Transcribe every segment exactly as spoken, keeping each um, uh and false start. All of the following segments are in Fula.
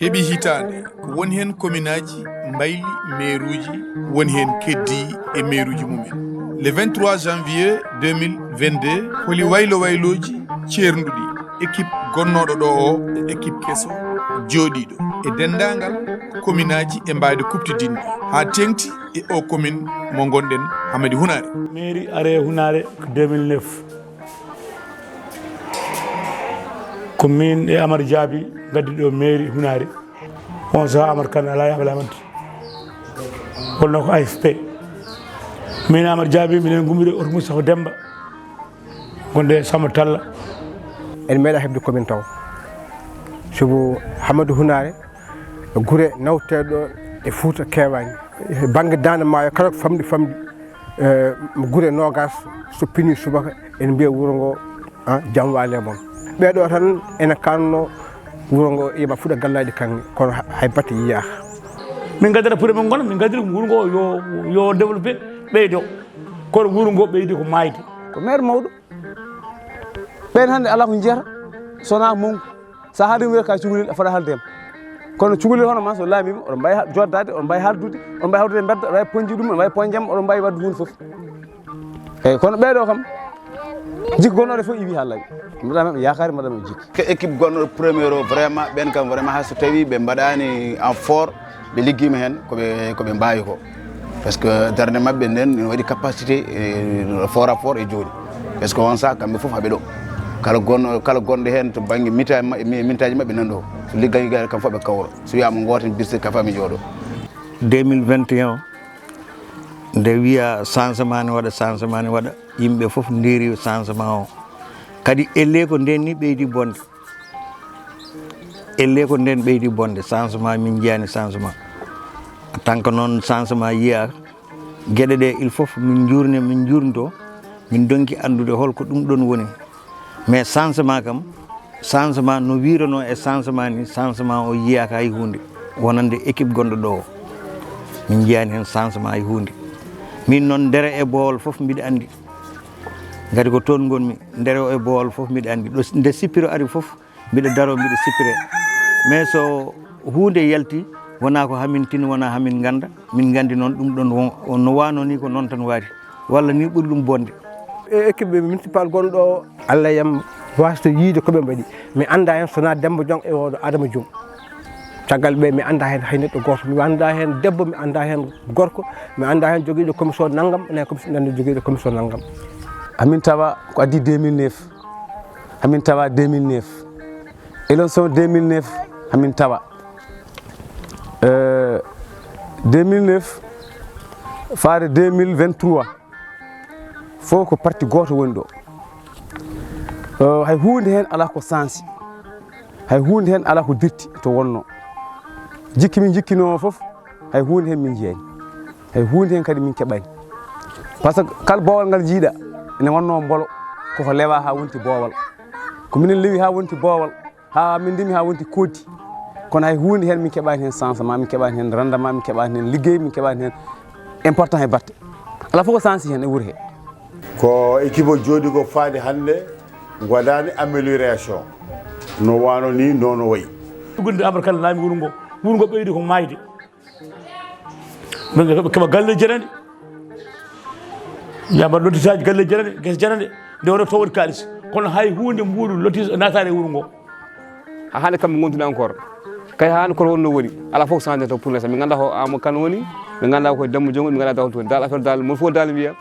Heɓi hitaande, ko woni heen kominaaji mbayli meeruuji, woni heen keddii e meeruuji mumen. Le vingt-trois janvier deux mille vingt-deux, holi waylo waylooji ceernduɗi, équipe gonnooɗo ɗo o e équipe keso jooɗiiɗo e denndaangal kominaaji e mbaydi kuɓtidinɗi haa teeŋti e o commune mo ngonɗen Hamadi Hunaare. Mairie are Hunaare ko deux mille neuf. Ko min e Amar Jaabi ngaddi ɗo mairie Hunaare. On sahaa Amar Kan alaa e Ablaye Wade. Wonno ko A F P. Min e Amar Jaabi minen ngummiɗo oto Moustapha Demba. Gonde Samba Talla. En meeɗa heɓde commune taw. Sibu Hamadi Hunaare, gure nawteeɗo e Fuuta keewaani. Bannge Daande Maayo kala ko famɗi famɗi, eh, gure noogas so pinii subaka, en mbiya wuro ngo, ah, jam waale mon. Ɓee ɗo tan ene kanno wuro ngo yima fuɗa gallaaɗi kaŋŋe, kono ha-, hay batte yiyaaka. Min ngaddata pour min ngona, min ngaddiri wuro ngo yo, yo développé, ɓeydo. Kono wuro ngo ɓeydi ko maayde. Ko maire mawɗo. Ɓen hannde alaa ko njiyata, so wonaa mongu. Sa haalii wiyata ka cukalel, a fota haalde hem. Kono cukalel hono ma, so laamiima, oɗon mbaawi ha-, joddaade, oɗon mbaawi haaldude, oɗon mbaawi hawrude e mbedda, oɗon mbaawi ponji ɗum, oɗon mbaawi ponjam, oɗon mbaawi waɗde huunde fof. Eeyi, kono ɓee ɗoo kam, jikku gonnooɗo fof iwi haa laaɓi. Mbaɗa maɓɓe yaakaare, mbaɗa maɓɓe jikku. Ke équipe gonnooɗo premier o, vraiment, ɓen kam, vraiment, hay so tawii ɓe mbaɗaani effort, ɓe liggiima heen ko ɓe, ko ɓe mbaawi ko. Parce que darnde maɓɓe nden ene waɗi capacité, eh, fort à fort e jooɗi. Parce que on saha kamɓe fof haɓe ɗo. Kala gonɗo, kala gonɗo heen to bannge mita-, ma-, mi-, mintaaji maɓɓe nan ɗo. So liggal yigaare kam fof ɓe kawra. So wiyaama gooto heen birse ka fami jooɗo. Deux mille vingt et un, nde wiya changement ne waɗa, changement ne waɗa, yimɓe fof ndiri changement o. Kadi elle ko nden ni ɓeydi bonde. Elle ko nden ɓeydi bonde, changement min njiyaani changement. En tant que noon changement yiyaaka, geɗe ɗe il faut min njuurne, min njuurnto, min ndonki anndude hol ko ɗum ɗon woni. Mais changement kam, changement no wiiranoo e changement ni, changement o yiyaaka hay huunde, wonande équipe gonɗo ɗo o. Min njiyaani heen changement hay huunde. Min noon Ndere e Boowal fof mbiɗa anndi. Ngati ko toon ngonmi, Ndere e Boowal fof mbiɗa anndi. Ɗo, nde sippiro ari fof, mbiɗa daro, mbiɗa sippire. Mais so huunde yalti, wonaa ko hamin tin, wonaa hamin ngannda, min nganndi noon ɗum ɗon won, no waano ni ko noon tan waari, walla ni ɓuri ɗum bonde. E équipe municipal gonɗo o, Allah yam wasde yiide ko ɓe mbaɗi. Mi annda heen so wonaa Demba Jong e oɗo Adama Jum. Caggal ɓe mi annda heen hay neɗɗo gooto. Mi annda heen debbo, mi annda heen gorko, mi annda heen jogiiɗo commission nanngam, wonaa commission, mi annda jogiiɗo commission nanngam. Amin tawa ko addi deux mille neuf. Hamin tawa deux mille neuf. Élection deux mille neuf, hamin tawa. Euh, deux mille neuf, faade deux mille vingt-trois, fof ko parti gooto woni ɗo. Euh, hay huunde heen alaa ko sansi. Hay huunde heen alaa ko dirti to wonno. Jikki min jikkinoo fof, hay huunde heen min njiyaani. Hay huunde heen kadi min keɓaani. Par ce que kala boowal ngal njiiɗa, ene wonnoo mbolo, koko lewa haa wonti boowal. Ko minen lewi haa wonti boowal, haa min ndemi haa wonti kooddi. Kono hay huunde heen min keɓaani heen changement, min keɓaani heen rendement, min keɓaani heen liggey, min keɓaani heen important e batte. Alaa fof ko sansi heen e wuro he. Ko équipe o jooɗi ko faade hannde, waɗaani amélioration. No waano ni, noon o wayi. Tuggude Amar Kane laami wuro ngo. Wuro ngo ɓeydi ko maayde. Ɓe keɓa, keɓa galle janani. Yamar lotisaaji galle janani, gese janani. Nde wonno to waɗi kaalis. Kono hay huunde mbuuɗu lotis naataani e wuro ngo. Haa hannde kamɓe ngontude encore. Kay haa hannde koto wonno woni. Alaa fof changé to pour l'instant. Min ngannda ko Ama Kane woni. Min ngannda ko Demba Jongo. Min ngannda holto woni. Dal affaire dal, mon fof dal wiya.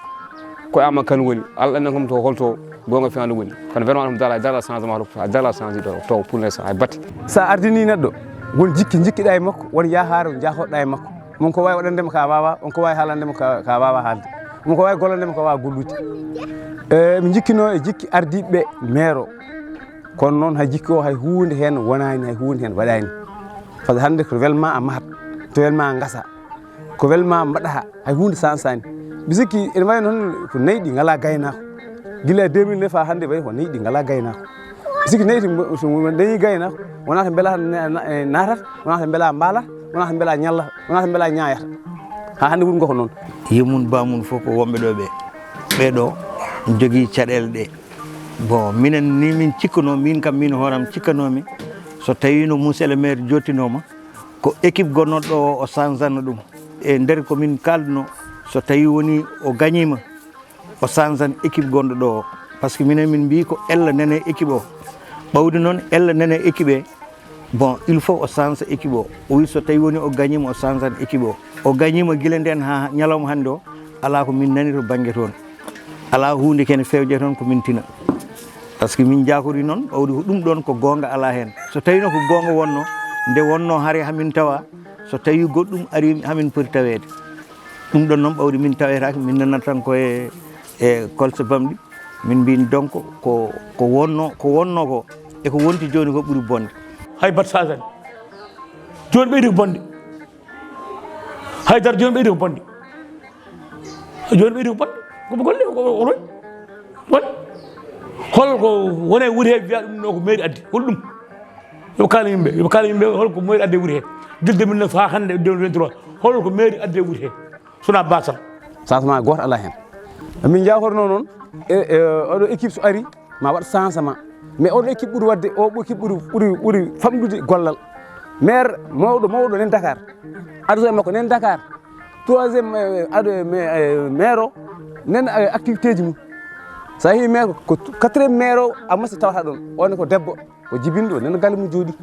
Ko Ama Kane woni. Allah anndi kam to holto goonga fewndo woni. Kono vraiment ɗum dal, dal changement to, dal changé to, to pour l'instant. Hay batte. Sa ardini neɗɗo, won jikki jikkiɗa e makko, won yahaare jahotɗa e makko. Mon ko waawi waɗande mo ka waawa, on ko waawi haalande mo ka, ka waawa haalde. Mon ko waawi gollande mo ka waawa gollude. E, mi jikkino e jikki ardiiɓe maire o. Kono noon hay jikki o hay huunde heen wonaani, hay huunde heen waɗaani. Par ce que hannde ko welma a mahat, to welma a ngasa, ko welma mbaɗa hay huunde sansaani. Mi sikki ene wayi noon ko nayi ɗi ngalaa gaynaako. Gila e deux mille neuf haa hannde wayi ko nayi ɗi ngalaa gaynaako. Mi sikki nayi ɗi mo-, so mo dañii gaynaako, wonaa to mbela na-, na-, e naatata, wonaa to mbela mbaalata, wonaa to mbela ñallata, wonaa to mbela ñaayata. Haa hannde wuro ngo ko noon. Yumum bamum fof ko wonɓe ɗo ɓe. Ɓee ɗo jogii caɗeele ɗe. Bon, minen ni min cikkanoo, min kam min hooram cikkanoomi, So tawii no monsieur le maire jottinooma, ko équipe gonnooɗo ɗo o, o changeano ɗum. E nder ko min kaalduno, so tawii woni o gañiima, o changean équipe gonɗo ɗo o. Parce que minen min mbii ko ella nene équipe o. Ɓawdi noon ella nene équipe e, bon, il faut o change équipe o. O wi so tawii woni o gañiima, o changean équipe o. O gañiima gila ndeen haa ñalawma hannde o, alaa ko min nani to bannge toon. Alaa huunde kene fewje toon ko min tina. Parce que min njaakori noon, ɓawdi ko ɗum ɗoon ko goonga alaa heen. So tawii no ko goonga wonno, nde wonno hare hamin tawa, so tawii goɗɗum ari hamin poti taweede. Ɗum ɗoon noon ɓawdi min tawetaake, min nanata tan ko e, e kolse bamɗi. Min mbiin donc ko, ko wonno, ko wonno ko, e ko wonti jooni ko ɓuri bonde. Hay bat sasani. Jooni ɓeydi ko bonde. Haydara jooni ɓeydi ko bonde. Jooni ɓeydi ko bonde. Ko golle ko, ko, ko, ko. Hol ko wone wuri he wiya ɗum no ko mairie addi? Hol ɗum? Yo kaala yimɓe, yo kaala yimɓe hol ko mairie addi wuri he. Gila deux mille neuf haa hannde deux mille vingt-trois. Hol ko mairie addi wuri he? Sona basal. Changement gooto alaa heen. Min njaakorno noon e, e oɗo équipe so ari, ma waɗ changement. Mais oɗo équipe ɓuri waɗde, o équipe ɓuri, ɓuri, ɓuri famɗude gollal. Maire mawɗo, mawɗo nen Dakar. Adjoint makko nen Dakar. Troisième, eh, ado, eh, maire o nen, eh, activité ji mum. So a yii maire ko quatrième maire o, a masi tawata ɗon. On ko debbo, o jibinɗo, nen galle mum jooɗi.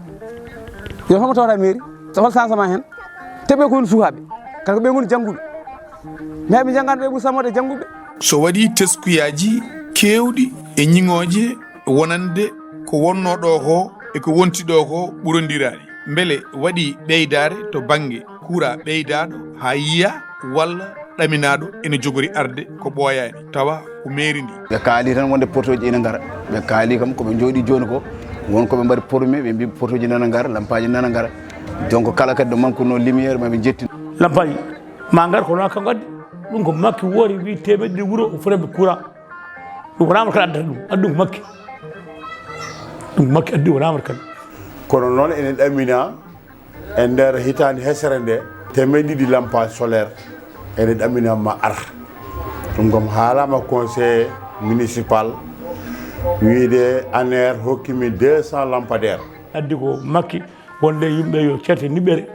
Yo homo tawata mairie? So hol changement hen? Te ɓe ko woni suukaɓe. Kala ko ɓe ngoni jannguɓe. Mais ɓe janngaani ɓe ɓuri samode jannguɓe. So waɗii teskuyaaji keewɗi e ñiŋooje wonande ko wonnoo ɗoo ko e ko wonti ɗoo ko ɓurondiraani. Mbele waɗii ɓeydaare to bannge kuuraa ɓeydaaɗo haa yiyaa walla ɗaminaaɗo ene jogori arde ko ɓooyaani tawa ko mairie ndi? Ɓe kaali tan wonde potooji ene ngara. Ɓe kaali kam ko ɓe njooɗii jooni ko, won ko ɓe mbaɗi pormé, ɓe mbii potooji nana ngara, lampaaji nana ngara. Donc kala kadi ɗo manque-noo lumière ma ɓe njettin. Lampaaji ma ngar ko noon kanko addi. Ɗum ko Makki woori wi teemedde ɗiɗi wuro o foti heɓde courant. Ɗum ko Amadou Kane addata ɗum. Addi ɗum ko Makki. Ɗum ko Makki addi, wona Amadou Kane. Kono noon ene ɗamina e nder hitaande hesere nde, teemedde ɗiɗi lampaaji solaire ene ɗamina ma ar. Ɗum kam haalaama conseil municipal, wiyde ANER hokki min deux cents lampadaire. Addi ko Makki wonde yimɓe yo certe niɓɓere.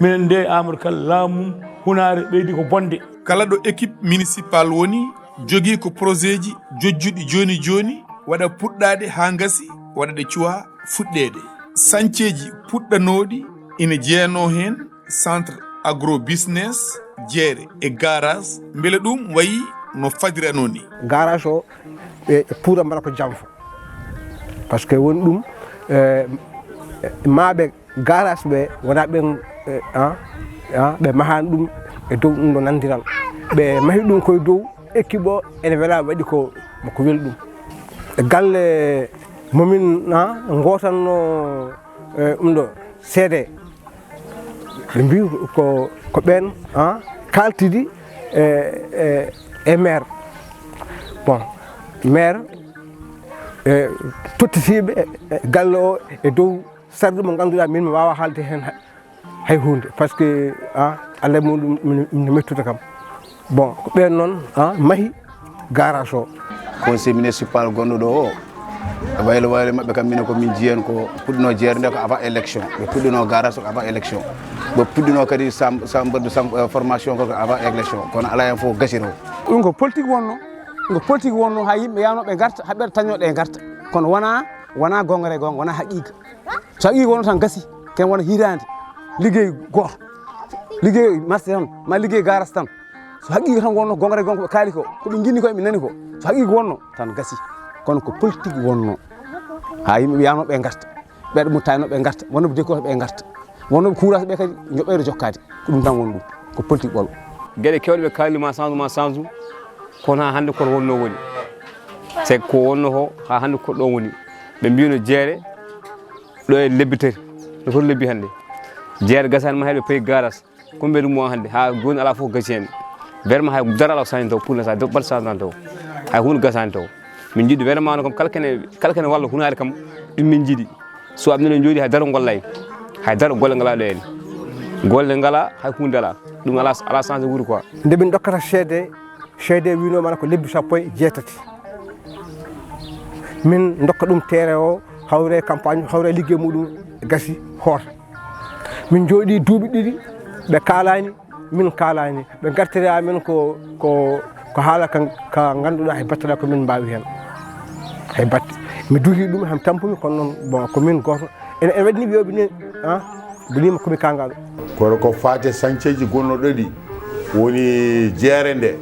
Minen nde Amadou Kane laamu mum hunaare ɓeydi ko bonde. Kala ɗo équipe municipal woni, jogii ko projet ji jojjuɗi jooni jooni, waɗa puɗɗaaɗe haa ngasi, waɗa ɗe cuwaa fuɗɗeede. Sañceeji puɗɗanooɗi ina jeyanoo heen centre agrobusiness, jeere e garage. Mbele ɗum wayi no fadiranoo ni? Garage o, ɓe puura mbaɗa ko janfo. Parce que woni ɗum, eh, maaɓe garage ɓe wona ɓen, eh, ah, ah, ɓe mahani ɗum e dow ɗum ɗo nandiral. Ɓe mahi ɗum koye dow équipe o ene wela waɗi ko, ko weli ɗum. E galle momin, ah, gootanno, eh, ɗum ɗo seede. Ɓe mbii ko, ko ɓeen, ah, kaaltidi e, e, e maire. Bon, maire, e, tottitiiɓe e, e galle o e dow sarɗi mo ngannduɗaa min mi waawa haalde heen hay, hay huunde. Par ce que, ah, Allah e muɗum min, min mettude kam. Bon, ko ɓeen noon, ah, mahi garage o. Conseil municipal gonɗo ɗo o, e waylo waylo maɓɓe kam, minen ko min njiyan ko puɗɗinoo jeere nde ko avant élection. Ɓe puɗɗinoo garage ko avant élection. Ɓe puɗɗinoo kadi sam-, chambre de sam-, eh, formation ko avant élection. Kono alaa heen fof gasii o. Ɗum ko politique wonno. Ɗum ko politique wonno, haa yimɓe yaanoo ɓe ngarta, haa ɓe tañoo ɗe ngarta. Kono wonaa, wonaa goongre goonga, wonaa haqiiqa. So haqiiqa wonno tan gasi, ken wona hitaande, liggey gooto, liggey marché tan, ma liggey garage tan. So haqiiqa tan wonno, goongre goonga ko ɓe kaali ko, ko ɓe nginni ko, ɓe nani ko, so haqiiqa wonno tan gasi. Kono ko politique wonno, haa yimɓe yaanoo ɓe ngarta, ɓe ɗum taynoo ɓe ngarta, wonno ɓe dekkoto ɓe ngarta, wonno ɓe kuuraata ɓe kadi njoɓɓere jokkaade. Ko ɗum tan woni ɗum, ko politique ɓolo. Geɗe keewɗe ɓe kaali ma change, ma change, kono haa hannde koto wonno woni. C'est ko wonno ko haa hannde ko ɗo woni. Ɓe mbiyno jeere ɗo e lebbi tati. No foti lebbi hannde. Jeere gasani ma heɗe payi garas. Ko mbiyɗum mo hannde haa jooni alaa fof gasi heen. Vraiment hay dara alaa ko change taw pour l'instant, bat change taw. Hay huunde gasani taw. Min njiɗi vraiment no kam kala kene, kala kene walla hunaare kam ɗum min njiɗi. So am nene jooɗi hay dara gollay. Hay dara golle ngalaa ɗo en. Golle ngalaa, hay huunde alaa. Ɗum alaa, alaa change wuuri quoi. Nde min dokkata seede, seede wiino mana ko lebbi sappo e jeetati. Min dokka ɗum terrain o hawre campagne, hawre liggey muɗum, gasi hoota. Min njooɗii duuɓi ɗiɗi, ɓe kaalaani, min kaalaani. Ɓe ngartiri amen ko, ko, ko haala ka, ka ngannduɗaa hay batte alaa ko min mbaawi heen. Hay batte. Mi duhii ɗum, hami tampumi, kono noon, bon, ko min gooto. Ene, ene waɗi ni wiyoɓe ni, ah, boniima ko mi kaangaɗo. Kono ko faati e sañceeji gonnooɗo ɗi, woni jeere nde,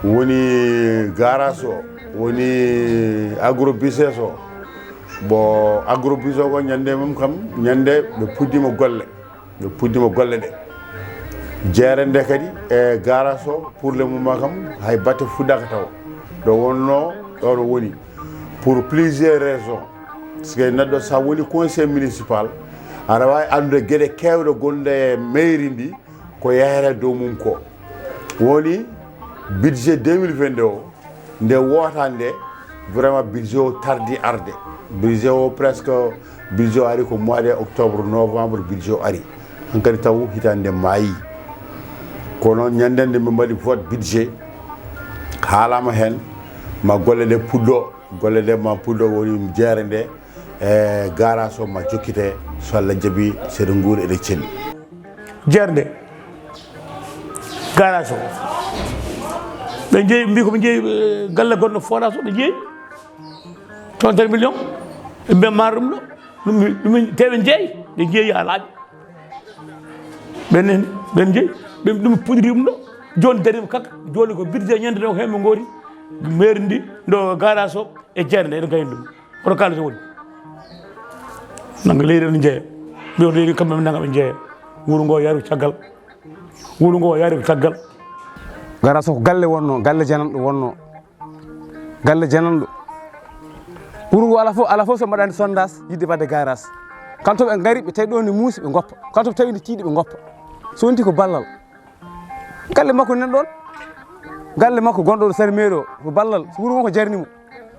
woni garage o, woni agrobusiness o. Bon, agrobusiness o ko ñande mum kam, ñande ɓe puɗɗiima golle. Ɓe puɗɗiima golle ɗe. Jeere nde kadi e garage o, pour le moment kam, hay batte fuɗɗaaka taw. Ɗo wonnoo, ɗo ɗo woni. Pour plusieurs raisons. Parce que neɗɗo, so a woni conseil municipal, aɗa waawi anndude geɗe keewɗe gonɗe e mairie ndi, ko yahata dow mum ko. Woni budget deux mille vingt-deux o, nde wootaa nde, vraiment budget o tardi arde. Budget o presque, budget o ari ko mois de octobre, novembre, budget o ari. Hankadi taw hitaande nde maayi. Kono ñande nde min mbaɗi vote budget, haalaama heen ma golle ɗe puɗɗo, golle ɗe ma puɗɗo, woni jeere nde, e garage o ma jokkite, so Allah jaɓi, seeɗa nguura eɗen celli. Jeere nde, garage o. Ɓe njeeyi, mbi ko ɓe njeeyi, eh, galle gonɗo forage o, ɓe njeeyi. Trente millions, ɓe mbiya maaro ɗum ɗo. Ɗum, ɗum, te ɓe njeeyi, ɓe njeeyi haa laaɓi. Ɓen en, ɓen njeeyi, ɓe ɗum puɗɗiri ɗum ɗo. Jooni darima kaka, jooni ko budget ñande ɗo heen ɓe ngoori. Mairie ndi, ɗo garage o, e jeere nde, eɗen kayni ɗum. Hoto kaalete woni. Nanga leydi ene jeeya. Mbiyon leydi kamɓe nanga ɓe jeeya. Wuro ngo yaari ko caggal. Wuro ngo yaari ko caggal. Garage o ko galle wonno, galle jananɗo wonno. Galle jananɗo. Wuro ngo ala fof, ala fof so mbaɗani sondage yidde wadde garage. Kala to ɓe ngari, ɓe tawi ɗo ne muusi, ɓe ngoppa. Kala to ɓe tawi ne tiiɗi, ɓe ngoppa. So wonti ko ballal. Galle makko nan ɗon. Galle makko gonɗo ɗo sara mairie o, ko ballal. So wuro ngo ko jarni mo.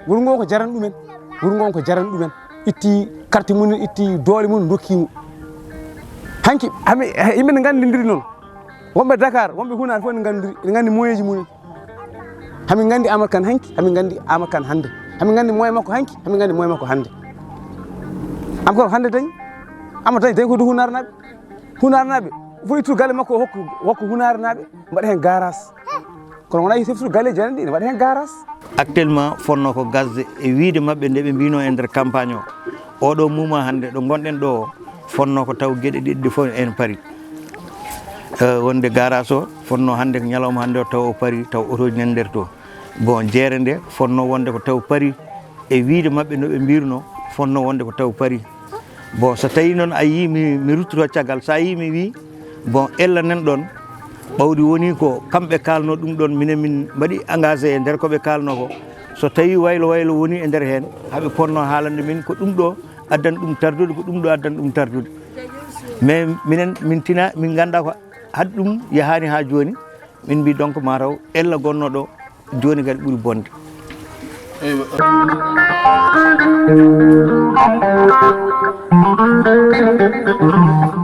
Wuro ngo ko jarani ɗumen. Wuro ngo ko jarani ɗumen. Itti carte mum, itti doole mum, dokki mo. Hanki, hami, yimɓe ne nganndindiri noon. Wonɓe Dakar, wonɓe Hunaare fof ne nganndiri, ne nganndi moyeeji mum. Hami nganndi Aamadu Kan hanki, hami nganndi Aamadu Kan hannde. Hami nganndi moye makko hanki, hami nganndi moye makko hannde. Am kono hannde dañ, Aamadu dañ, dañ ko du Hunaarnaaɓe. Hunaarnaaɓe, fof ittu galle makko, hokku, hokku Hunaarnaaɓe, mbaɗa heen garage. Kono wonaa yo seftude galleeji amen ɗi, ene waɗa heen garage. Actuellement, fonnoo ko gasde e wiyde maɓɓe nde ɓe mbiyno e nder campagne o. Oɗo muma hannde ɗo ngonɗen ɗo o, fonnoo ko taw geɗe ɗiɗi ɗi fof en pari. Eh, wonde garage o, fonnoo hannde ko ñalawma hannde o taw o pari, taw otooji nan nder to. Bon, jeere nde, fonnoo wonde ko taw pari e wiyde maɓɓe no ɓe mbirno, fonnoo wonde ko taw pari. Bon, so tawii noon a yii mi, mi ruttoto caggal, so a yii mi wii, bon, ella nan ɗon, ɓawɗi woni ko kamɓe kaalno ɗum ɗon, minen min mbaɗi engagé e nder ko ɓe kaalno ko. So tawii waylo waylo woni e nder heen, haɓe ponno haalande min ko ɗum ɗo addan ɗum tardude, ko ɗum ɗo addan ɗum tardude. Mais minen min tina, min ngannda ko haɗi ɗum yahaani haa jooni, min mbi donc mataw ella gonno ɗo jooni kadi ɓuri bonde. Eywa.